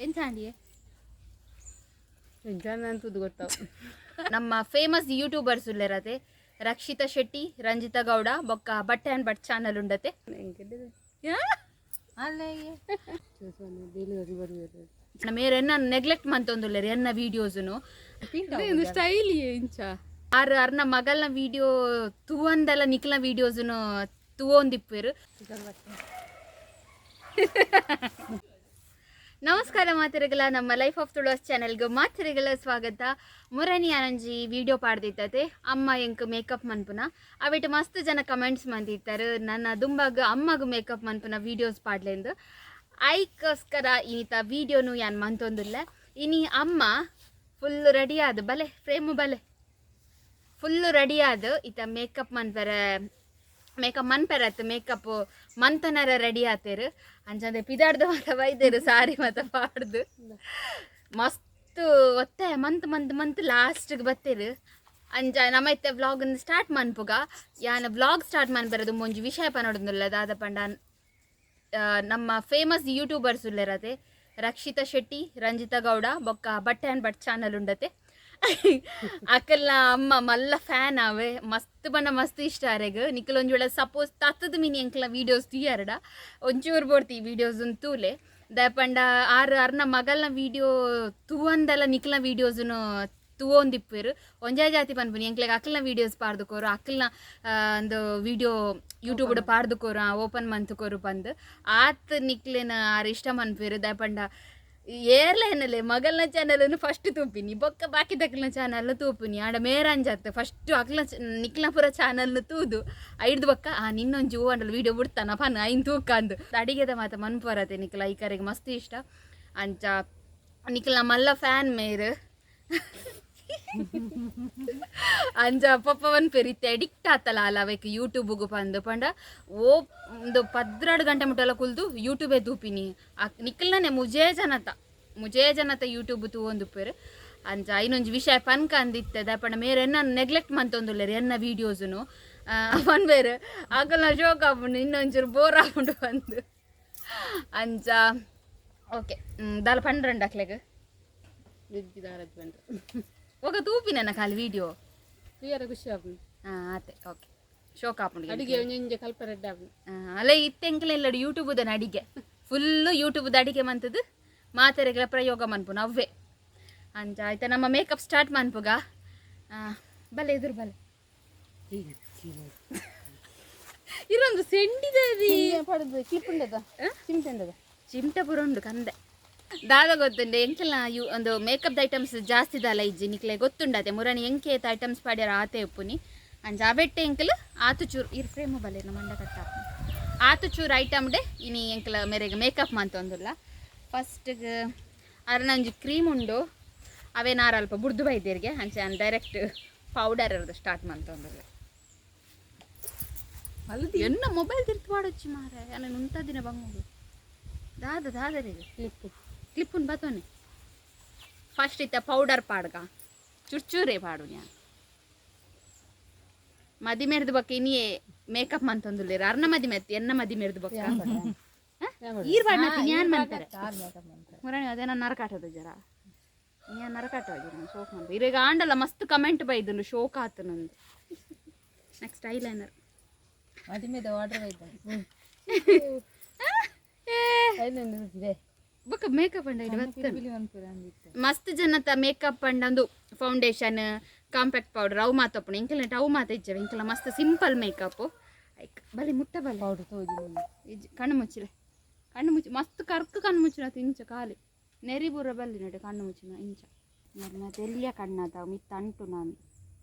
ಎಂಚಾಂಡಿಯೇ ಎಂಚಾಂಡ ತೂದು ಗೊತ್ತಾವು. ನಮ್ಮ famous YouTubers ಉಲ್ಲೆರತೆ, Rakshita Shetty, Ranjitha Gowda ಬೊಕ್ಕ ಬಟ್ಟೆ ಆ್ಯಂಡ್ ಬಟ್ ಚಾನಲ್ ಉಂಡತೆ. ಮೇರ್ ಎನ್ನ ನೆಗ್ಲೆಕ್ಟ್ ಮಂತೊಂದುಲ್ಲೆರ್ ಎನ್ನ ವೀಡಿಯೋಸುನು. ಸ್ಟೈಲ್ ಇಂಚ. ಆರ್ ಅರ್ನ ಮಗಲ್ನ ವೀಡಿಯೋ ತೂವಂದಲ ನಿಕ್ಲ್ನ ವೀಡಿಯೋಸುನು ತೂವೊಂದಿಪ್ಪೆರ್. ನಮಸ್ಕಾರ ಮಾತೆರೆಗಳ, ನಮ್ಮ ಲೈಫ್ ಆಫ್ ತುಳುವಸ್ ಚಾನೆಲ್ಗೆ ಮಾತೆರೆಗಳ ಸ್ವಾಗತ. ಮುರಣಿ ಅನಂಜಿ ವಿಡಿಯೋ ಪಾಡ್ದಿತ್ತತೆ, ಅಮ್ಮ ಎಂಕ್ ಮೇಕಪ್ ಮನ್ಪುನ. ಅವಿಟ್ ಮಸ್ತ್ ಜನ ಕಮೆಂಟ್ಸ್ ಮಂದಿತ್ತಾರೆ, ನನ್ನ ದುಂಬಾಗ ಅಮ್ಮಗ ಮೇಕಪ್ ಮನ್ಪುನ ವೀಡಿಯೋಸ್ ಪಾಡ್ಲೆಂದು. ಐಕ್ಕೋಸ್ಕರ ಇನ್ನಿತ ವೀಡಿಯೋನು ಯಾನ್ ಮಂತೊಂದುಲ್ಲ. ಇನಿ ಅಮ್ಮ ಫುಲ್ ರೆಡಿ ಆದ್ ಬಲೆ, ಫ್ರೇಮು ಬಲೆ, ಫುಲ್ಲು ರೆಡಿ ಆದ್ ಇತ್ತ ಮೇಕಪ್ ಮನ್ಪೆರೆ, ಮೇಕಪ್ ಮನ್ಪೆರತ್, ಮೇಕಪ್ ಮಂತನರ ರೆಡಿ ಆತೇರು. ಅಂಚಂದೆ ಪಿದಾಡ್ದು ಮಾತ ಬೈದೇರು, ಸಾರಿ ಮಾತ ಪಾಡ್ದು ಮಸ್ತ್ ಒತ್ತೆ ಮಂತ್ ಮಂತ್ ಮಂತ್ ಲಾಸ್ಟ್ಗೆ ಬತ್ತೇರು. ಅಂಚ ನಮ್ಮ ಇತ್ತೆ ವ್ಲಾಗ್ ಸ್ಟಾರ್ಟ್ ಮನ್ಪುಗ. ಯಾನ್ ವ್ಲಾಗ್ ಸ್ಟಾರ್ಟ್ ಮನ್ಪೆರದು ಒಂಜಿ ವಿಷಯ ಪನೊಡೊಂದುಲ್ಲ. ದಾದ ಪಂಡ, ನಮ್ಮ ಫೇಮಸ್ ಯೂಟ್ಯೂಬರ್ಸ್ ಉಲ್ಲೆರತೆ, ರಕ್ಷಿತಾ ಶೆಟ್ಟಿ, ರಂಜಿತಾ ಗೌಡ ಬೊಕ್ಕ ಬಟ್ಟೆ ಆ್ಯಂಡ್ ಬಟ್ ಚಾನಲ್ ಉಂಡತೆ. ಅಕಲ್ನ ಅಮ್ಮ ಮಲ್ಲ ಫ್ಯಾನ್ ಆವೆ, ಮಸ್ತ್ ಬಣ್ಣ ಮಸ್ತ್ ಇಷ್ಟ ಅರೆಗ್. ನಿಕಲ್ ಒಂಜಿ ವೇಳೆ ಸಪೋಸ್ ತತ್ತದ ಮಿನಿ ಎಂಕ್ಲ ವೀಡಿಯೋಸ್ ತೂಯರ್ಡ ಒಂಚೂರು ಬೋಡ್ತಿ ವೀಡಿಯೋಸ್ ತೂಲೆ. ದಾಯೆ ಪಂಡ ಆರ್ ಅರ್ನ ಮಗಲ್ನ ವೀಡಿಯೋ ತೂವಂದಲ ನಿಕ್ಲ್ನ ವೀಡಿಯೋಸುನು ತೂವೊಂದಿಪ್ಪೆರ್. ಒಂಜೇ ಜಾತಿ ಪನ್ಪುನಿ, ಎಂಕ್ಲೆಗ್ ಅಕ್ಲ್ನ ವೀಡಿಯೋಸ್ ಪಾಡ್ದು ಕೊರು, ಅಕ್ಲ್ನ ಒಂದು ವೀಡಿಯೋ ಯೂಟ್ಯೂಬ್ ಪಾಡ್ದು ಕೊರು, ಓಪನ್ ಮಂತ್ ಕೊರು ಪಂದ್. ಆತ್ ನಿಕ್ಲೆನ ಆರ್ ಇಷ್ಟ ಮನ್ಪೆರ್. ದಾಯೆ ಪಂಡ ಏರ್ಲ ಏನಲೆ ಮಗಲ್ನ ಚಾನಲ್ ಫಸ್ಟ್ ತೂಪಿನಿ, ಬೊಕ್ಕ ಬಾಕಿ ದಕ್ಲ್ನ ಚಾನಲ್ ತೂಪಿನಿ. ಆಂಡ ಮೇರಂಜತ್ ಫಸ್ಟ್ ಅಕ್ಲ್ನ ನಿಕ್ಲ್ನ ಪೂರ ಚಾನಲ್ ತೂದು ಐಡ್ದು ಬೊಕ್ಕ ಆ ನಿನ್ನೊಂಜಿ ಹೂ ಅಂಡಲ ವೀಡಿಯೋ ಬಿಡ್ತಾನ ಪನ್ ಐನ್ ತೂಕಂದು ಅಡಿಗೆದ ಮಾತ ಮನ್ಪರತೆ. ನಿಕ್ಲ ಐಕರೆಗ್ ಮಸ್ತ್ ಇಷ್ಟ. ಅಂಚ ನಿಕ್ಲ್ನ ಮಲ್ಲ ಫ್ಯಾನ್ ಮೇರ್. ಅಂಚ ಪಪ್ಪ ಪನ್ಪೆರ್, ಇತ್ತೆ ಅಡಿಕ್ಟ್ ಆತಲ್ಲ ಅಲ್ಲ ಅವೆಕ್ ಯೂಟ್ಯೂಬ್ಗು ಪಂದ್. ಪಂಡ ಓ ಒಂದು 12 ಗಂಟೆ ಮುಟ್ಟಲ ಕುಲ್ದು ಯೂಟ್ಯೂಬೇ ತೂಪಿನಿ. ನಿಕ್ಲ್ನೇ ಮುಜೇ ಜನತ ಮುಜೇ ಜನತ ಯೂಟ್ಯೂಬ್ ತೂವೊಂದುಪ್ಪೆರ್. ಅಂಚ ಐನೊಂಜಿ ವಿಷಯ ಪನ್ಕ ಅಂದಿತ್ತೆ. ದಾಯೆ ಪಂಡ ಮೇರ್ ಎನ್ನ ನೆಗ್ಲೆಕ್ಟ್ ಮಂತೊಂದುಲ್ಲೆರ್ ಎನ್ನ ವೀಡಿಯೋಸುನು ಪನ್ಪೆರ್. ಅಕಲ್ನ ಶೋಕ್ ಆಪುಂಡು, ಇನ್ನೊಂಚೂರು ಬೋರ್ ಆಪುಂಡು ಪಂದ್. ಅಂಚ ಓಕೆ, ದಾಲ ಪಂಡ್ರಂಡ ಅಕ್ಲೆಗ್. ఒక ತೂಪಿನ ಖಾಲಿ ವಿಡಿಯೋ. ತೂಯರ ಖುಷಿ ಆಪುಂಡು. ಹಾಂ ಆತೆ, ಓಕೆ, ಶೋಕ್ ಆಪುಂಡು. ಅಡಿಗೆ ಒಂಜೊಂಜೆ ಕಲ್ಪರೆ ಎಡ್ಡೆ ಆಪುಂಡು. ಅಲ್ಲ, ಇತ್ತೆ ಎಂಕಲ ಇಲ್ಲಡು ಯೂಟ್ಯೂಬುದನ ಅಡಿಗೆ ಫುಲ್ಲು ಯೂಟ್ಯೂಬ್ದ ಅಡಿಗೆ ಮಂತದ್ದು ಮಾತೆರೆಗಳ ಪ್ರಯೋಗ ಮನ್ಪುನ ಅವ್ವೆ. ಅಂಚ ಆಯ್ತಾ, ನಮ್ಮ ಮೇಕಪ್ ಸ್ಟಾರ್ಟ್ ಮನ್ಪುಗ. ಬಲೆ ಎದುರು ಬಲೆ. ಇರೊಂದು ಸೆಂಡಿದರಿ. ಕ್ಲಿಪ್ ಉಂಡದ, ಚಿಂತೆ ಉಂಡದ. ಚಿಮಟ ಪೂರ ಉಂಡು ಕಂದೆ. ದಾದ ಗೊತ್ತುಂಡೆ, ಎಂಕಲ್ನ you ಒಂದು ಮೇಕಪ್ ಐಟಮ್ಸ್ ಜಾಸ್ತಿ ದಾಲ ಇಜ್ಜಿ, ನಿಕ್ಲೆ ಗೊತ್ತುಂಡತೆ. ಮುರಣಿ ಎಂಕೇತ ಐಟಮ್ಸ್ ಪಾಡ್ಯಾರ ಆತೆ ಉಪ್ಪುನಿ. ಅಂಚ ಅವೆಟ್ಟೆ ಎಂಕಲ್ ಆತು ಚೂರು ಇರ್ ಫ್ರೇಮು ಬಲೆ ಮಂಡ ಕಟ್ಟ ಆತು ಚೂರು ಐಟಮ್ ಡೆ ಇನಿ ಎಂಕಲ ಮೇರೆಗೆ ಮೇಕಪ್ ಮಂತೊಂದುಲ್ಲ. ಫಸ್ಟ್ಗೆ ಅರ್ನೊಂಜಿ ಕ್ರೀಮ್ ಉಂಡು, ಅವೇ ನಾರ ಅಲ್ಪ ಬುಡ್ದು ಬೈದೇರಿಗೆ. ಅಂಚ ಡೈರೆಕ್ಟ್ ಪೌಡರ್ ಇರೋದು ಸ್ಟಾರ್ಟ್ ಮಂತೊಂದುಲ್ಲ. ಎನ್ನ ಮೊಬೈಲ್ ತಿರ್ತು ಪಾಡೊಚ್ಚಿ ಮಾರೆ, ನಾನು ಉಂತ ದಿನ ಬಂಗುಡು. ದಾದ ದಾದರಿಗೆ. ಕ್ಲಿಪ್. ಕ್ಲಿಪ್ಪುನ್ ಬತ್ತೋನೆ. ಫಸ್ಟ್ ಇತ್ತ ಪೌಡರ್ ಪಾಡ್ಗ, ಚುರ್ಚೂರೇ ಪಾಡು. ഞാൻ ಮದಿಮೆರ್ದು ಬೊಕ್ಕ ಇನಿಯೇ ಮೇಕಪ್ ಮಂತೊಂದುಲ್ಲೆರ್. ಅರ್ನ ಮದಿಮೆ ಅತ್ತಿ, ಎನ್ನ ಮದಿಮೆರ್ದು ಬೊಕ್ಕ ಈರ್ ಪಾಡ್ನ ಯಾನ್ ಮಂತಾರೆ. ಮುರಣಿ ಅದೇನ ನರಕಾಟದ ಜರ ಯಾನ್ ನರಕಾಟ ನಾನು ಶೋಕ್ ಮಂತ ಇರೆಗ ಆಂಡಲ ಮಸ್ತ್ ಕಮೆಂಟ್ ಬೈದುಂಡು, ಶೋಕ್ ಆತು ನಂದು. Next eyeliner. ಮದಿಮೆದ ಆರ್ಡರ್ ಐತ. ಬೊಕ್ಕ ಮೇಕಪ್ ಅಂಡ ಮಸ್ತ್ ಜನತ ಮೇಕಪ್ ಅಂಡ ಫೌಂಡೇಶನ್, ಕಾಂಪ್ಯಾಕ್ಟ್ ಪೌಡರ್ ಅವು ಮಾತಪ್ಪುಂಡು. ಎಂಕಲ್ನ ಅವು ಮಾತ ಇಜ್ಜವೆ. ಎಂಕಲ್ನ ಮಸ್ತ್ ಸಿಂಪಲ್ ಮೇಕಪ್. ಐಕ್ ಬಲೆ, ಮುಟ್ಟ ಬಲೆ. ಪೌಡರ್ ತೋಜಿ. ಇಜ್ಜಿ, ಕಣ್ಣು ಮುಚ್ಚಿಲೆ, ಕಣ್ಣು ಮುಚ್ಚಿ. ಮಸ್ತ್ ಕರ್ಕ್ ಕಣ್ಣು ಮುಚ್ಚಿನ ಇಂಚ ಖಾಲಿ ನೆರಿ ಬೂರ ಬಲ್ಲಿ ನಡೆ ಕಣ್ಣು ಮುಚ್ಚಿನ ಇಂಚ ತೆಲ್ಲಿಯ ಕಣ್ಣದ ಮಿತ್ತ ಅಂಟು ನಾನು.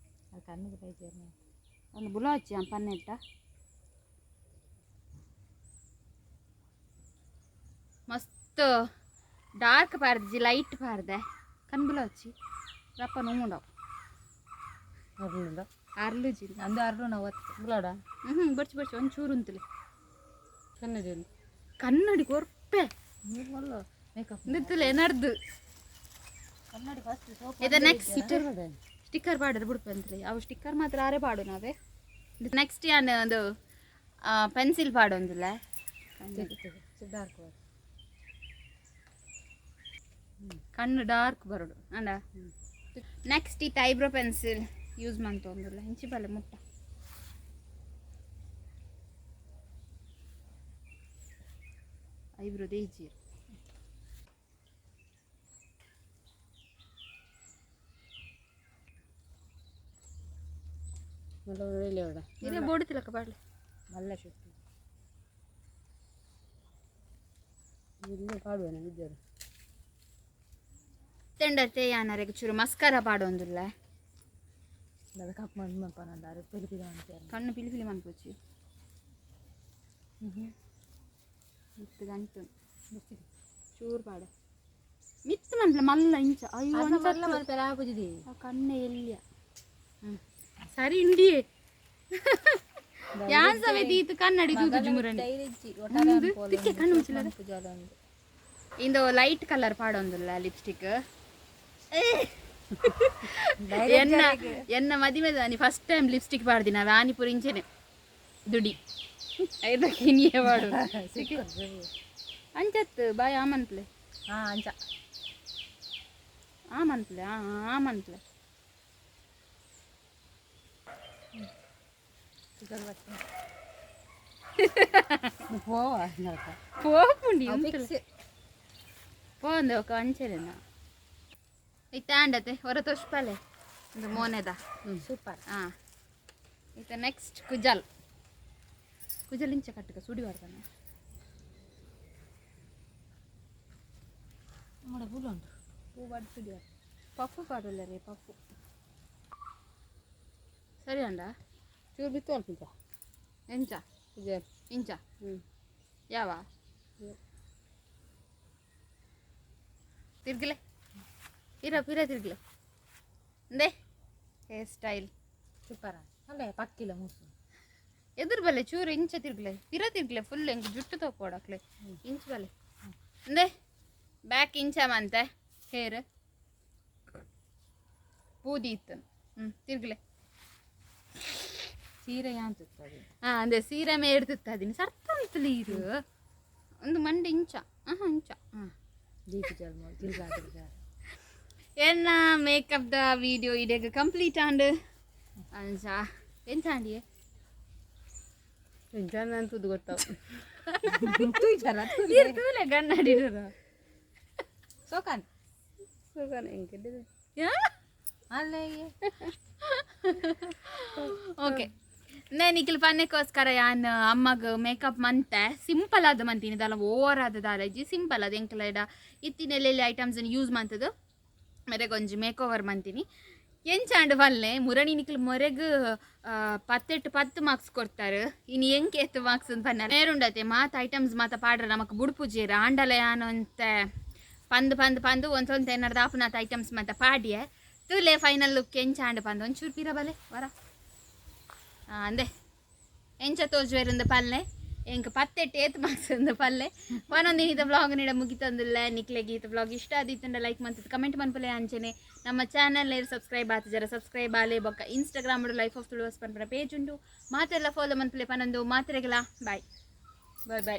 ಕಣ್ಣಿಗೆ. ಒಂದು ಬುಲಾಚಿ ಪನ್ನೆಟ್ಟ ಮಸ್ತ್ ಡಾರ್ಕ್ ಪಾರ್ದಿಜಿ, ಲೈಟ್ ಪಾರ್ದೆ. ಕಣ್ ಬುಲಾಚಿ ರಪ್ಪ ನೋಡವು. ಅರ್ಲುಂಡ. ಅರ್ಲುಜಿ. ಅಂದು ಅರ್ಲು ನಾವು ಬುಲಾಡ. ಹ್ಞೂ, ಬರ್ಚಿ ಬರ್ಚಿ, ಒಂಚೂರು ಉಂತಲೆ. ಕನ್ನಡಿ. ಕನ್ನಡಿ ಕೊರ್ಪೆ. ಮೇಕಪ್. ನಿತ್ತಲೆ ನಡ್ದು. ಕನ್ನಡಿ ಫಸ್ಟ್ ಸೋಪ್. ಇದು ನೆಕ್ಸ್ಟ್ ಸ್ಟಿಕ್ಕರ್ ಪಾಡರು ಬಿಡ್ಪೆ ಅಂತಲೇ. ಅವು ಸ್ಟಿಕ್ಕರ್ ಮಾತ್ರ ಆರೆ ಪಾಡು ನಾವೇ. ನೆಕ್ಸ್ಟ್ ಯಾನ್ ಒಂದು ಪೆನ್ಸಿಲ್ ಪಾಡೊಂದಿಲ್ಲ. ಡಾರ್ಕ್. ಕಣ್ಣು ಡಾರ್ಕ್ ಬರೋಡು ಅಂಡ. ನೆಕ್ಸ್ಟ್ ಇತ್ತ ಐಬ್ರೋ ಪೆನ್ಸಿಲ್ ಯೂಸ್ ಮಂತೊಂದುಲ್ಲ. ಇಂಚಿ ಬಲೆ ಮುಟ್ಟ. ಐಬ್ರೋ ದೇಜಿ. ಇದೇ ಬೋರ್ಡ್ ತಿಲಕ ಬಾಡ್ಲೆ. ಮಲ್ಲ ಶುಟ್ಟಿ ಇಲ್ಲಿ ಪಾಡುವೆ ವಿದ್ಯಾರು. ತೆಂಡತೆ ಯಾನರೆಗ್ ಚೂರು ಮಸ್ಕರ ಪಾಡೊಂದುಲ್ಲ. ಕಪ್ ಮನ್ಪನ ಪಿಲಿ ಅಂತಾರೆ. ಕಣ್ಣು ಪಿಲಿ ಪಿಲಿ ಮನ್ಪೊಚ್ಚಿ ಮಿತ್ತು ಗಂಟು ಚೂರು ಪಾಡ ಮಿತ್ತು ಮನ್ಪಲೆ ಮಲ್ಲ ಇಂಚ. ಅಯ್ಯೋ, ಅಂಚ. ಮನ್ಪೆರ ಆಪುಜಿದಿ. ಆ ಕಣ್ಣೆ ಎಲ್ಲಿಯ ಸರಿ ಇಂಡಿಯೇ ಯಾನ್ ಸಮೇತ ಈತು ಕನ್ನಡಿ ತೂದು ಮುರಣಿ ತಿಕ್ಕೆ ಕಣ್ಣು ಮುಚ್ಚಲ. ಇಂದು ಲೈಟ್ ಕಲರ್ ಪಾಡೊಂದುಲ್ಲ ಲಿಪ್ಸ್ಟಿಕ್. ಎನ್ನ ಎನ್ನ ಮದಿಮೆ ದಾನಿ ಫಸ್ಟ್ ಟೈಮ್ ಲಿಪ್ಸ್ಟಿಕ್ ಪಾಡ್ದಿನ ಆನಿಪುರ ಇಂಚೆನೆ ದುಡಿ ಐದಕ್ಕೆ ಇನಿಯೇ ಪಾಡು. ಅಂಚತ್ತು ಬಾಯ್ ಆಮನ್ಪ್ಲೆ. ಹಾ, ಅಂಚ. ಆಮನ್ಪ್ಲೆ, ಆ ಆಮನ್ಪ್ಲೆ. ಪೋವ. ಪೋಪುಂಡಿ ಪೋಂದೆ ఒక ಅಂಚೆನ ಇತ್ತ ಅಂಡತೆ ಹೊರ ತೋಷ್ಪಲೆ ಒಂದು ಮೋನೆದ. ಸೂಪರ್. ಹಾಂ, ಇತ್ತ ನೆಕ್ಸ್ಟ್ ಕುಜಲ್. ಕುಜಲ್ ಇಂಚ ಕಟ್ಟಕ ಸುಡಿ ಬಾರ್ದನ. നമ്മുടെ ಪೂಲ ಉಂಟು, ಪೂ ಬಡ್ಸುಡಿ. ಪಫು ಪಾಡಲ್ಲ ರೀ, ಪಫು ಸರಿ ಅಂಡ. ಚೂರು ಬಿತ್ತು ಅಲ್ಪ. ಎಂಚ? ಕುಜಲ್. ಇಂಚ? ಯಾವ ತಿರ್ಗಲೆ ಇರ ಪಿರ ತಿರ್ಗಲೆ ಅಂದೆ ಹೇರ್ ಸ್ಟೈಲ್. ಸೂಪರ್ ಅಲ್ಲ, ಪಕ್ಕಿಲ್ಲ ಮೂಸು. ಎದುರು ಬಲೆ ಚೂರು ಇಂಚ ತಿರ್ಗಲೆ, ಪಿರ ತಿರ್ಗಲೆ ಫುಲ್. ಎಂಕ್ ಜುಟ್ಟು ತಗೋಡಕ್ಲೆ ಇಂಚ್ ಬಲೆ ಅಂದೆ. ಬ್ಯಾಕ್ ಇಂಚ ಮಂತೆ ಹೇರ್ ಬೂದಿ ಇತ್ತು. ತಿರ್ಗಲೆ. ಸೀರೆ ಯಾಂತುತ್ತದೆ. ಹಾಂ, ಅಂದೆ ಸೀರೆ ಮೇಡ್ತಿತ್ತು ಅದನ್ನ ಸರ್ತ ಇರು. ಒಂದು ಮಂಡೆ ಇಂಚ, ಹಾಂ ಇಂಚ, ಹಾಂ. ದೀಪ ಜಲ್ ತಿರ್ಗಾ. ಎನ್ನ ಮೇಕಪ್ the video ಇದೀಗ ಕಂಪ್ಲೀಟ್ ಆಂಡ್. ಅಂಚ ಎಂಚ ಆಂಡಿಯೇ? ಎಂಚ ಅಂತದ್ದು ಗೊತ್ತಾವ. ಇರ್ತದಲ್ಲ ಕನ್ನಡಿ. ಸೋಕಾನ್. ಸೋಕಾನ್. ಅಲ್ಲೇ. ಓಕೆ, ನೇನ್ ನಿಖಿಲ್ ಪನ್ನೆಕ್ಕೋಸ್ಕರ ಯಾನ್ ಅಮ್ಮಗ್ ಮೇಕಪ್ ಮಂತೆ. ಸಿಂಪಲ್ ಆದ ಮಂತೀನಿ ದಾಲ ಓವರ್ ಆದ ದಾಲಜಿ. ಸಿಂಪಲ್ ಆದ ಎಂಕಲ ಇಡ ಇತ್ತಿನೆಲ್ಲೆಲ್ಲಿ ಐಟಮ್ಸ್ ಯೂಸ್ ಮಂತದು ಮೆರೆಗ್ ಒಂಜಿ ಮೇಕ್ ಓವರ್ ಮಂತೀನಿ. ಎಂಚಾಂಡ್ ಪಲ್ಲೆ ಮುರಣಿ ನಿಖಿಲ್ ಮೊರೆಗ್ 10ಟ್ 10 ಮಾರ್ಕ್ಸ್ ಕೊಡ್ತಾರೆ. ಇನ್ನು ಎಂಕ್ ಎತ್ತು ಮಾರ್ಕ್ಸ್ ಅಂತ ಪನ್ನ ನೇರುಂಡತೆ. ಮಾತ ಐಟಮ್ಸ್ ಮಾತ ಪಾಡ್ರ ನಮಕ್ ಬುಡ್ಪುಜೇರ. ಆಂಡಲ ಯಾನ್ ಒಂತೆ ಪಂದು ಪಂದು ಪಂದು ಒಂದೊಂದು ಏನಾರ್ದು ಆಪುನಾತ ಐಟಮ್ಸ್ ಮಾತ ಪಾಡಿಯೆ. ತೂಲೆ ಫೈನಲ್ ಲುಕ್ ಎಂಚಾಂಡ್ ಪಂದು. ಒಂಚೂರು ಪಿರ ಬಲೆ ವರ. ಅಂದೆ ಎಂಚ ತೋಜುವೆರಿಂದ ಪಲ್ಲೆ. ಎಂಕ್ 10ಟ್ ಏತ್ ಮಾರ್ಕ್ಸ್ ಅಂದ ಪಲ್ಲೆ. ಒಂದೊಂದು ಈತ ಬ್ಲಾಗ್ ನೀಡ ಮುಗಿತಂದಿಲ್ಲ. ನಿಕ್ಲೆಗೆ ಈತ ಬ್ಲಾಗ್ ಇಷ್ಟ ಆದಿತ್ತಂಡ ಲೈಕ್ ಮಂತದ್ದು ಕಮೆಂಟ್ ಮನ್ಪುಲೆ. ಅಂಚನೆ ನಮ್ಮ ಚಾನಲ್ ಸಬ್ಸ್ಕ್ರೈಬ್ ಆತ ಜರ ಸಬ್ಸ್ಕ್ರೈಬ್ ಆಲೆ. ಬೊಕ್ಕ ಇನ್ಸ್ಟಾಗ್ರಾಮ್ ಲೈಫ್ ಆಫ್ ತುಳುವಸ್ ಪನ್ಪುನ ಪೇಜ್ ಉಂಡು, ಮಾತೆಲ್ಲ ಫಾಲೋ ಮನ್ಪುಲೆ ಪನೊಂದು. ಮಾತ್ರೆಗಳ ಬಾಯ್. Bye boy.